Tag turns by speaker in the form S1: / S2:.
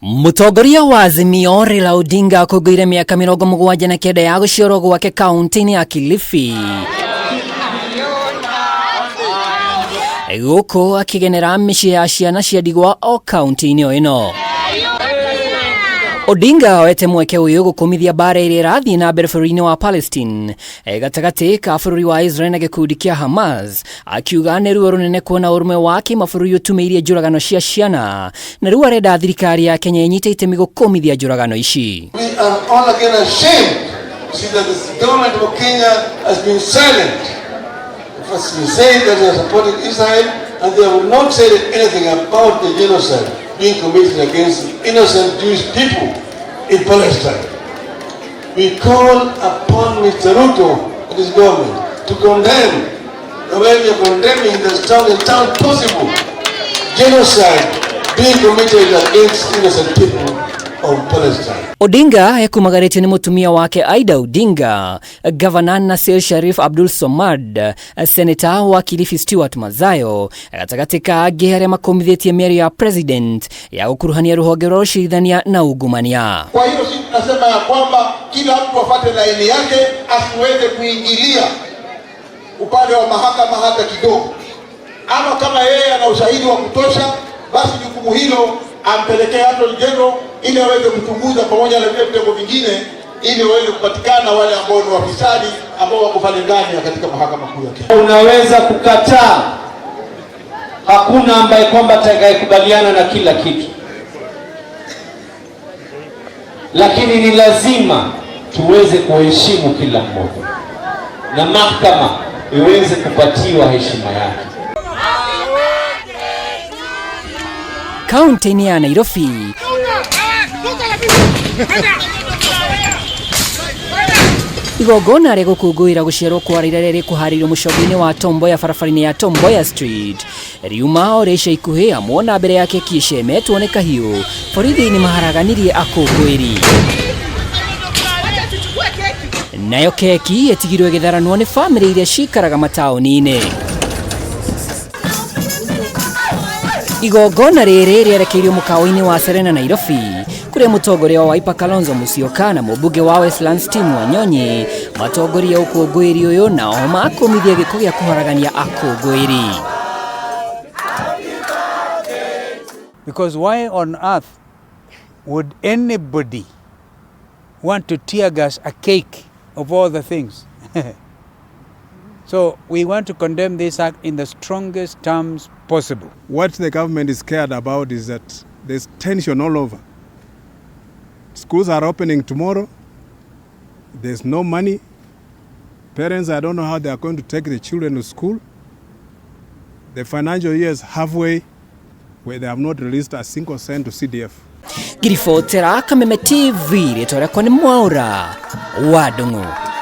S1: Mũtongoria wa Azimio Raila Odinga akũngũĩire mĩaka 79 ya gũciarwo gwake kaunti-inĩ ya Kilifi. Gũkũ akĩgenera mĩciĩ ya ciana cia ndigwa o kaunti-inĩ o ĩno. Odinga oete mweke ũyũ gũkũmithia mbara ĩrĩa ĩrathiĩ na mbere bũrũri-inĩ wa Palestine gatagatĩ ka bũrũri wa Israel na gĩkundi kĩa Hamas, akiuga nĩ ruo rũnene kuona ũrũmwe wa kĩmabũrũri ũtumĩirie njũragano cia ciana na rĩu arenda thirikari ya Kenya ĩnyite itemi gũkũmithia njũragano ici.
S2: We are all again ashamed to see that the government of Kenya has been silent. First they say that they are supporting Israel and they have not said anything about the genocide being committed against innocent Jewish people in Palestine. We call upon Mr. Ruto and his government to condemn the way we are condemning the strongest term possible genocide being committed against innocent people of Palestine.
S1: Odinga ekumagarĩtio nĩ mũtumia wake Aida Odinga, Gavana Nassir Sharif Abdul Somad, Seneta wa Kilifi Stewart Mazayo, gatagatĩ ka angĩ arĩa makũmithĩtie mĩario ya president ya gũkuruhania rũhonge rwa ũcirithania na ungumania.
S2: Kwa hiyo sisi tunasema ya kwamba kila mtu afate laini yake, asiweze kuingilia upande wa mahakama hata kidogo, ama kama yeye ana ushahidi wa kutosha, basi jukumu hilo ampelekee Attorney General ili aweze kuchunguza pamoja na vile vitengo vingine, ili waweze kupatikana wale ambao ni wafisadi ambao wako pale ndani ya katika mahakama kuu ya Kenya.
S3: Unaweza kukataa, hakuna ambaye kwamba atakayekubaliana na kila kitu, lakini ni lazima tuweze kuheshimu kila mmoja na mahakama iweze kupatiwa heshima yake.
S1: Kaunti-inĩ ya Nairobi, igongona rĩa gũkũngũĩra gũciarwo kwa Raila rĩrĩa rĩkũharĩirio mũcongo-inĩ wa Tom Mboya barabara-inĩ ya Tom Mboya Street riuma o rĩa ica ikuhĩ amuona mbere ya keki icemetwo nĩ kahiũ, borithi nĩ maharaganirie akũngũĩri. Nayo keki ĩtigirwo ĩgĩtharanwo nĩ bamĩrĩ iria cikaraga mataũni-inĩ. Igongona rĩrĩ rĩerekeirio mũkawa-inĩ wa Serena Nairobi, kũrĩa mũtongoria wa Wiper Kalonzo Musyoka na mũmbunge wa Westlands Tim Wanyonyi matongoria ũkũngũĩri ũyũ nao makũmithia gĩko gĩa kũharagania akũngũĩri.
S4: Because why on earth would anybody want to tear gas a cake of all the things? So we want to condemn this act in the strongest terms possible.
S5: What the government is scared about is that there's tension all over. Schools are opening tomorrow. There's no money. Parents, I don't know how they are going to take the children to school. The financial year is halfway where they have not released a single cent to CDF.
S1: Ngiribotera Kameme TV, rĩtwa rĩakwa nĩ Mwaũra wa Ndung'u.